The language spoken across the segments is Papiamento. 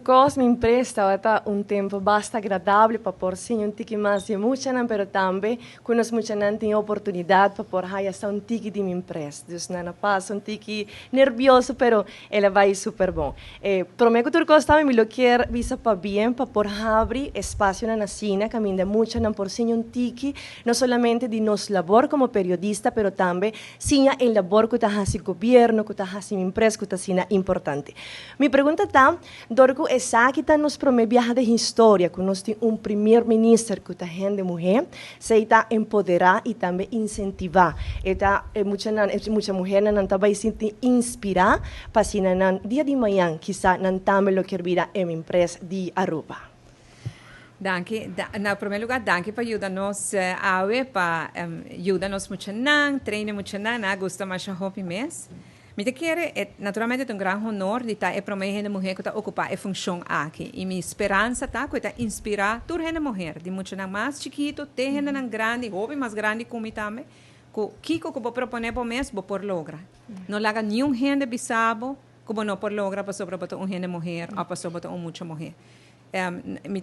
Cos MinPres tabata un tempo basta agradabel pa por siña un tiki mas di muchanan, pero tambe cu nos muchanan tin oportunidad pa por haya sa un tiki di MinPres. Dus nan a pasa un tiki nervioso, pero el a bay super bon. Prome cu tur cos tambe mi lo kier bisa pabien pa por habri espacionan asina caminda muchanan por siña un tiki no solamente di nos labor como periodista, pero tambe siña e labor cu ta haci gobierno, cu ta haci MinPres, cu ta asina importante. Mi pregunta ta, dor cu esaki ta nos prome biaha den historia cu nos tin un Premier Minister cu ta hende muhe, esey ta empodera y tambe incentiva e ta e muchanan, e mucha muhernan nan ta bay sinti inspira pa asina nan dia di mañan kisa nan tambe lo kier bira e MinPres di Aruba. Danki. Na prome lugar danki pa yuda nos awe pa yuda nos muchanan, train e muchanan, nan a gusta masha hopi mes. Mi ta kere, e naturalmente ta un gran honor di ta e prome hende muher cu ta ocupa e funcion aki y mi speransa ta cu e ta inspira tur hende muher, di muchanan mas chikito te hendenan grandi, hopi mas grandi cu mi tambe, cu kico cu bo propone bo mes bo por logra. No laga niun hende bisa bo cu bo no por logra pasobra bo ta un hende muher of pasobra bo ta un mucha muher.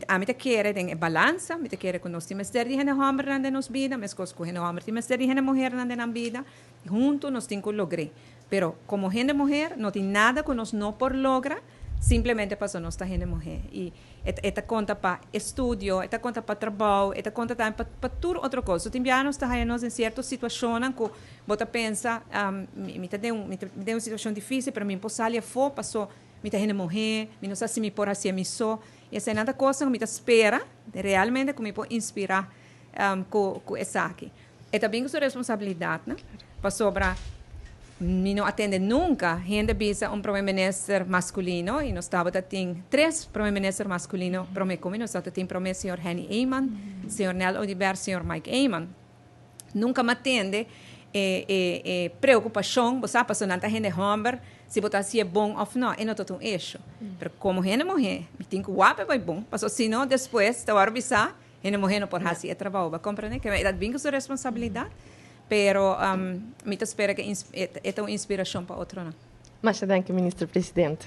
Ami ta kere den e balansa, mi ta kere ku nos tin mester di hende hòmbernan den nos bida, meskos ku hende hòmber tin mester di hende muhernan den nan bida, huntu nos tin ku logr'é. Pero komo hende muher no tin nada ku nos no por logra simplemente pasobra nos ta hende muher. I e ta konta pa estudio, e ta konta pa trabou, e ta konta tambe pa pa tur otro kos. So tin biaha nos ta haña nos den sierto situashonnan ku bo ta pensa, mi ta den un mi ta den un situashon difísil pero mi por sali afó paso Mi ta hende muhé, mi no sa si mi por hasié mi so. I eseinan ta kosnan ku mi ta spera realmente ku mi por inspirá ku esaki. E ta bin ku su responsabilidatnan, pasobra mi no a tende nunka hende bisa un prome minister maskulino, i nos tabata tin tres prome minister maskulino prome ku mi, nos tabata tin prome señor Henny Eman, señor Nel Oduber, señor Mike Eman. Nunka m'a tende e e e preokupashon, bo sa, pasobra nan ta hende hòmber, si bo ta hasié bon òf nò, e no ta un esho. Pero komo hende muhé, mi tin ku wak pa e bai bon, pasobra si no despues ta wòrdu bisá, hende muhé no por hasi e trabou. Bo a komprendé? Ke e ta bin ku su responsabilidat, pero mi ta spera ku e ta un inspirashon pa otronan. Masha danki, Minister Presidente.